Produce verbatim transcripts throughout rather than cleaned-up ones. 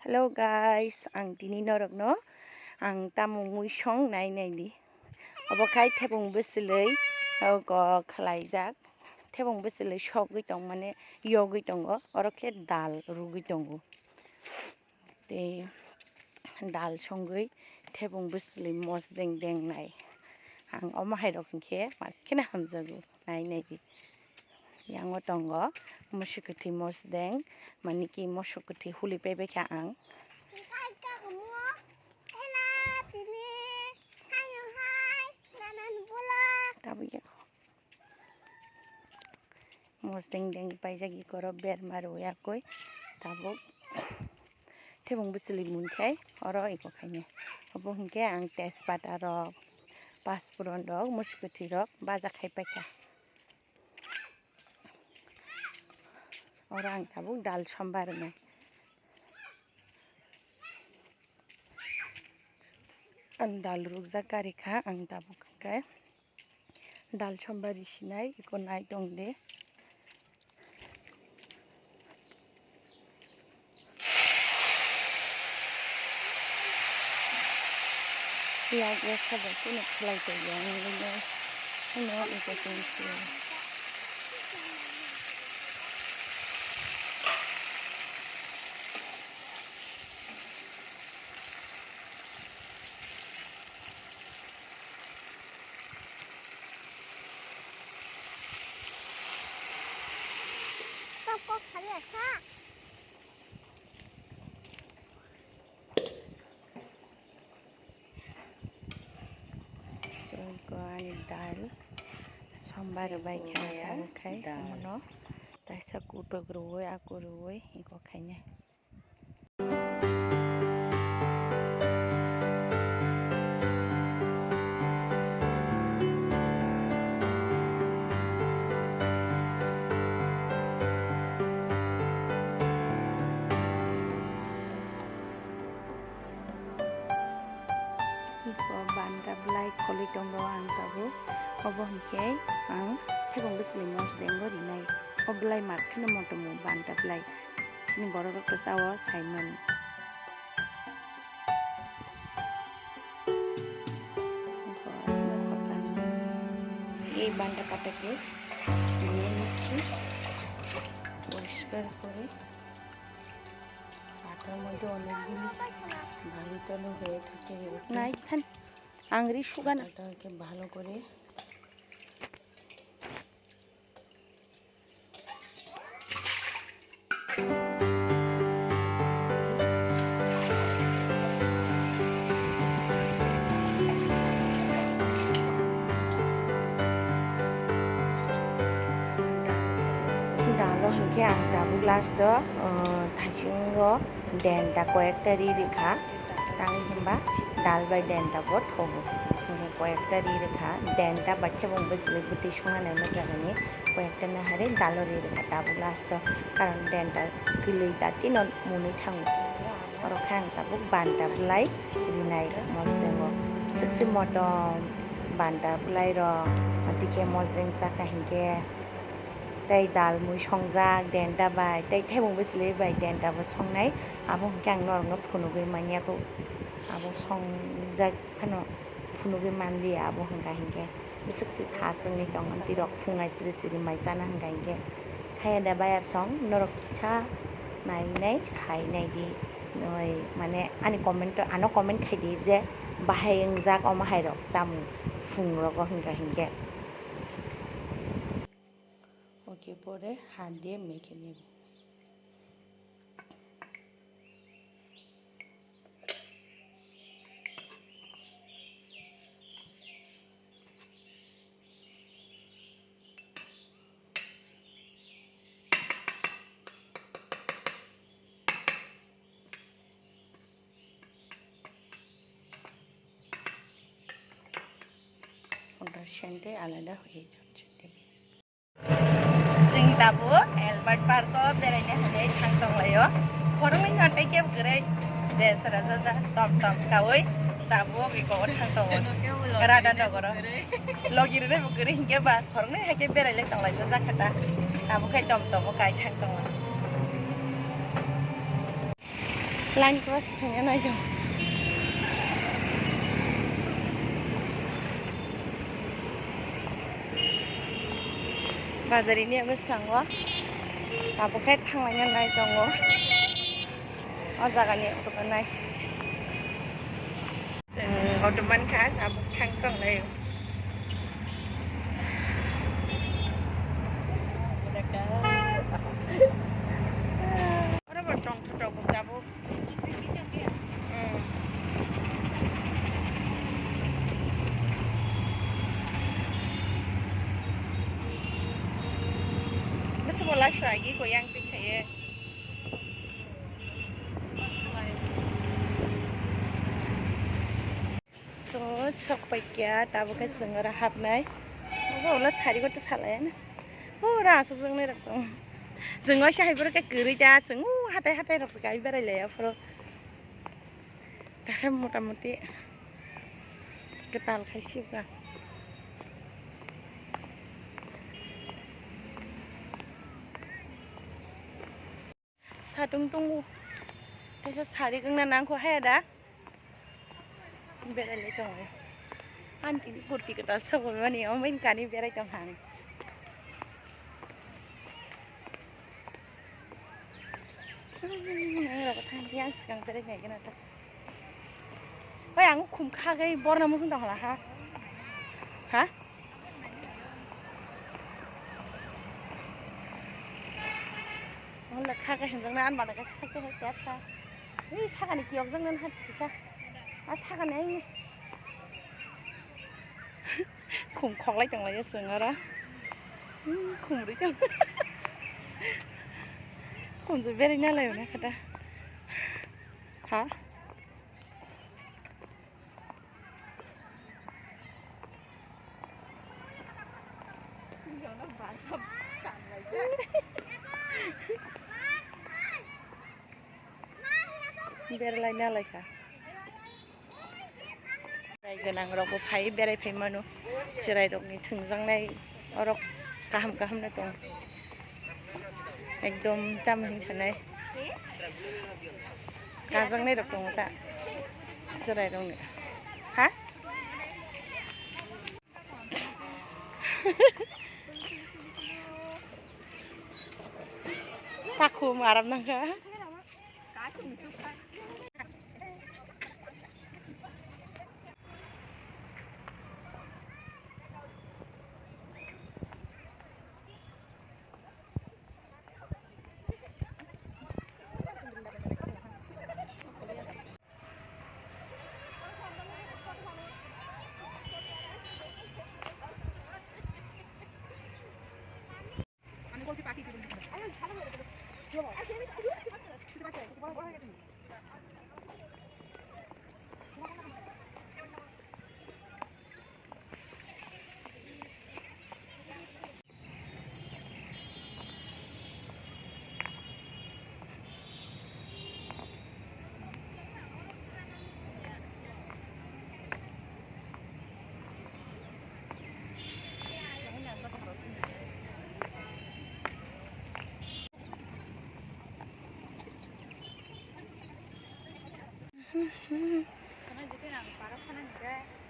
Hello guys, ang tini norokno ang tamo mui song nai nai di. Obo khai thebong bwswlwi, ogo khlaijak. Thebong bwswlwi sogwi tong mane yogwi tongo, oro khe dal rwgwi tongo. Tei dal songwi thebong bwswlwi mosdeng deng nai. Ang omo hai rok hinkhe ma kheno hamjago, nai nai di. Yango tongo moso kwthwi mosdeng, maniki moso kwthwi huli paibaikha ang. Tabuk ya. Mosdeng deng paijak ikoro berma rwya koi tabuk thebong bwswlwi mui khai oro iko khainai. Obo hinkhe ang tejpata rok, paspuron rok, musukwthwi rok baja khai paikha. Oro ang tabuk dal sombar rwnai. Ang dal rukjak kari kha, ang tabuk khe dal sombar risinai, iko nai tong de. Yak yak sabai khe no khlai tong yang nini no iko tong si. Kok kok kali asa. Iko ani dal sombar bai kha khai dal. Mono taisa kutok rwui aku rwui iko khainai. Iko banta belai kholi tongo ang tabuk. Obo hinkhe ang thebong bwswlwi mosdeng o rinai. O belai mat kheno motom o banta belai. Chini borok rok to sao saimani. Ei banta pata ke niye nichi poriskar kore. পাতার মধ্যে অনেক দিন ভালো তো হয়ে থাকে এরকম। নাই, খান আংরি সুগানা। পাতাটাকে ভালো করে Dalo hinkhe ang tabuk last o, uh, thaisingo denta koyekta ri rikha, tang hinba dal bai denta bo thogo. Hinkhe koyekta ri rikha, denta bai thebong bwswlwi bwtwi songna naima jagani koyekta nahari dalo ri rikha tabuk last o, karon denta kwlwi da tino mwnwi thango. Oro khe ang tabuk banta bwlai rinai mosdeng o, swksi motom banta bwlai rok, tei khe mosdeng chakha hinkhe. Tei dal mui songjak denta bai, tei thebong bwswlwi bai denta bo songnai. Abo hwnkhe ang norokno phunugwi manya kho. Abo songjak phano phunugwi manliya, abo hwnkha hinkhe bwswk se tha chwngwi tong, amtwi rok phungai siri siri mai chana hwnkha hinkhe. Haiya da bayap song norok kisa nainai sainai di. Noi mane ani comment, ano comment khaidi je bahai wngjak omo hai rok chamung phung rogo hwnkha hinkhe. ওকে, পরে হাত দিয়ে মেখে নেব। ওটার সেন্টে আলাদা হয়ে যাচ্ছে, দেখে। Chwng tabuk Albert Park o beraina hinwi thang tonglaio. Khoroknwi no tei kebo kwrwi de sra jaja tom tom kaui tabuk iko o thang tongo. Radha Nagar o. Logi rwrwi bo kwrwi hinkhe ba khoroknwi hai khe berai lai tonglai jakha ta. Tabuk khai tom tom o kai thang tongo. Line cross khaina naitong. Bajarini bwskango tabuk khe thanglaina nai tongo. O jagani auto nai. Chwng auto mankha, tabuk thang tonglaio. Oro bo tongthok tabuk. Bwswk bo laiswa agi koyang twi khaye. So, sok paikya, tabuk khe chwng oro hapnai. Obo ulo sari kotor salai na. O, ra aswk jwngnai rok tong. Chwng waisa hai borok khe kwrwi ta, chwng u hatai hatai rok se kai berai laiya phoro. Takhe mota moti kwtal khai sibga. Satung tungo. Tesa sari kangna nangkho haya da. Berai lai tongo. Anti ni kurti kwtal sobo mani omo in kani berai tong hang. Nang rok thang yang swkang berai nai gana ta. Oi ang khum kha gai borna muchung tong hala ha. Ha? Wala kha khe hinjak na an bana khe kha khe khe kha. Ni sakani kiyok jang nan hat kisa. A sakani ai. Khum khoklai tong lai sung ora. Hmm, khum ri tong. Khum je beri na lai na kata. Ha? Berlai nalai kha. Berai gwnang rok bo phai, berai phai mano. Chwrai rok ni thwngjaknai orok kaham kaham no tong. Ekdom tamo hinwi sanai. Kajaknai rok tongo ta. Chwrai rok ni. Ha? Takhum aram nangkha.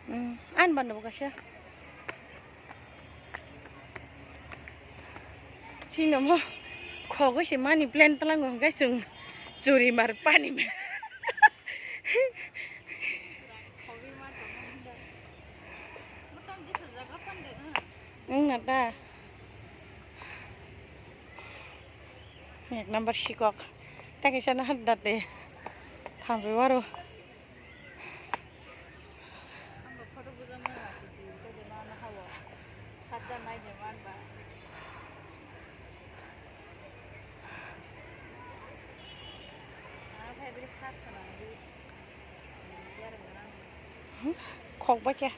Hmm, ani banda bo kaisa. Chini mo khogwi se money plant tlango hwnkhe chwng churi mar pani mar. Wng na ta. Ek number sikok. Ta kaisa na hat date. Thambi waro. Khok bai khe.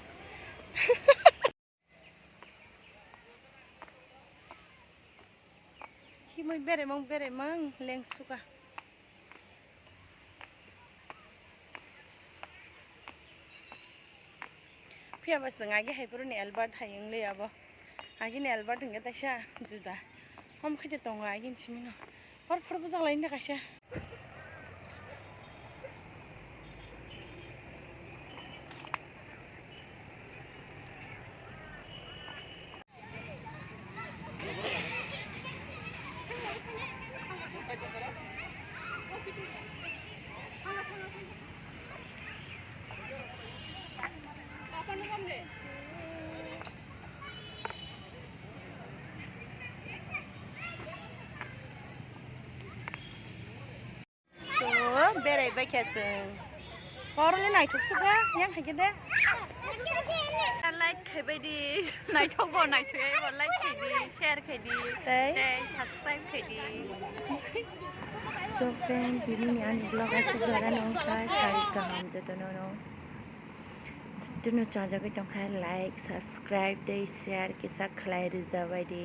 Himwi beremang beremang lengsuka. Phiya ba chwng agi hai phuru ni Albert hai wng li abo. Agi ni Albert hwnkhe taisa juda. Hom khe de tongo agi ni simi no. Hor phor bujak lai wngkha kaisa. Berai bai khe chwng. Borokni naithok suka, yang hai khe de. Like khaibai di, naithok bo naithok ya, bo like khai di, share khai di, Tei? Tei subscribe khai di. So friend, tini ni ani vlog aswk jora no wngkha, sari kaham jotono no. Jotono chajagwi tongkha, like, subscribe tei share kisa khlai rwjabai di.